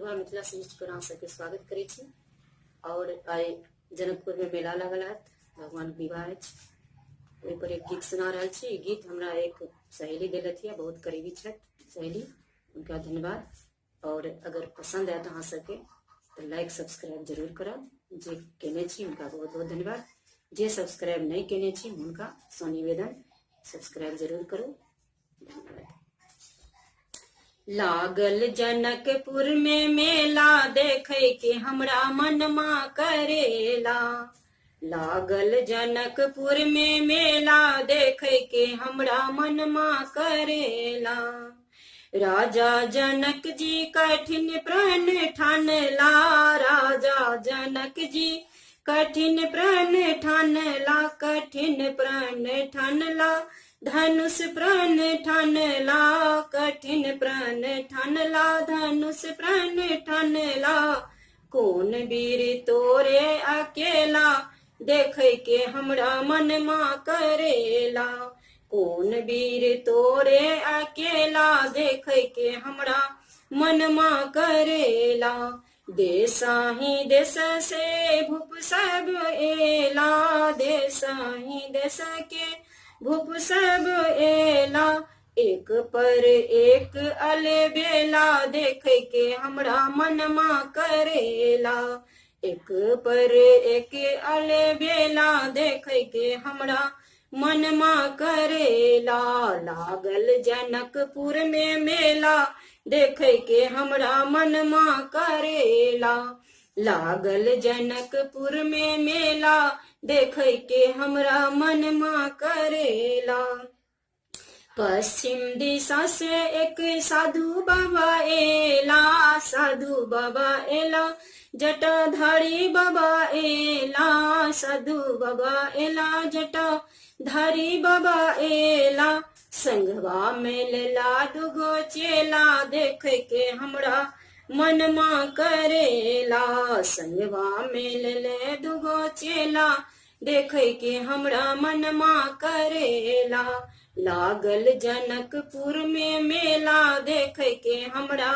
निरहुआ मिथिला सृष्टि पर अहाँ सबके स्वागत करै छी। और आइ जनकपुर में मेला लागल है, भगवान विवाह अछि, ओहि पर एक गीत सुना रहल छी। ई गीत हमरा एक सहेली देलथि है, बहुत करीबी छथि सहेली, उनका धन्यवाद। और अगर पसंद आयत अहाँ सबके तो लाइक सब्सक्राइब जरूर करब। जे केने छी हुनका बहुत बहुत धन्यवाद, जे सब्सक्राइब नहीं केने छी हुनका सो निवेदन सब्सक्राइब जरूर करू। धन्यवाद। लागल जनकपुर में मेला देखे के हमरा मनमा करेला। लागल जनकपुर में मेला देखे के हमरा मनमा करेला। राजा जनक जी कठिन प्रण ठानला, राजा जनक जी कठिन प्रण ठानला, कठिन प्रण ठानला, धनुष प्रण ठानला, कठिन प्रण ठानला, धनुष प्रण ठानला। कोन वीर तोरे अकेला देखे के हमरा मनमा करेला। कोन वीर तोरे अकेला देखे के हमरा मनमा करेला। देसाही देश से भूप सब एला, देसाही देश के भूप सब एला। एक पर एक अलबेला देखे के हमरा मनमा करेला। एक पर एक अलबेला देखे के हमरा मनमा करेला। लागल जनकपुर में मेला देखे के हमरा मनमा करेला। लागल जनकपुर में मेला देखे के हमरा मनमा करेला। पश्चिम दिशा से एक साधु बाबा एला, साधु बाबा एला, जटाधारी बाबा एला, साधु बाबा एला, जटाधारी बाबा एला। संघवा में लेला दुगो चेला देखे के हमरा मनमा करेला। संघवा में लेले दुगो चेला देखे के हमरा मनमा करेला। लागल जनकपुर में मेला देखे के हमरा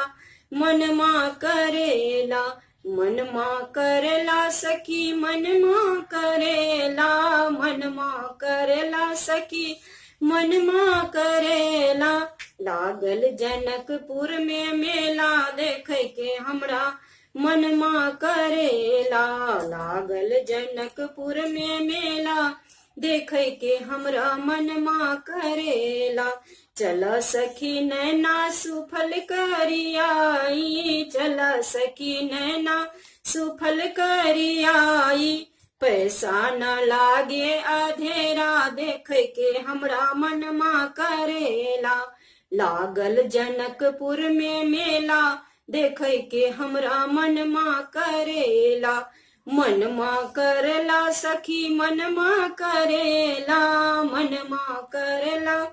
मनमा करेला। मनमा करेला सखी मनमा करेला, मनमा करेला सखी मनमा करेला। लागल जनकपुर में मेला देखे के हमरा मनमा करेला। लागल जनकपुर में मेला देखे के हमरा मनमा करेला। चल सखी नैना सुफल करियाई, चल सखी नैना सुफल करियाई। पैसा न लागे अधेरा देखे के हमरा मनमा करेला। लागल जनकपुर में मेला देखे के हमरा मनमा करेला। मनमा करेला सखी मनमा करेला, मनमा करेला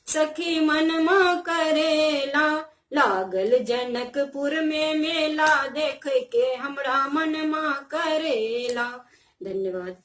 सखी मनमा करेला। लागल जनकपुर में मेला देखे के हमरा मनमा करेला। धन्यवाद।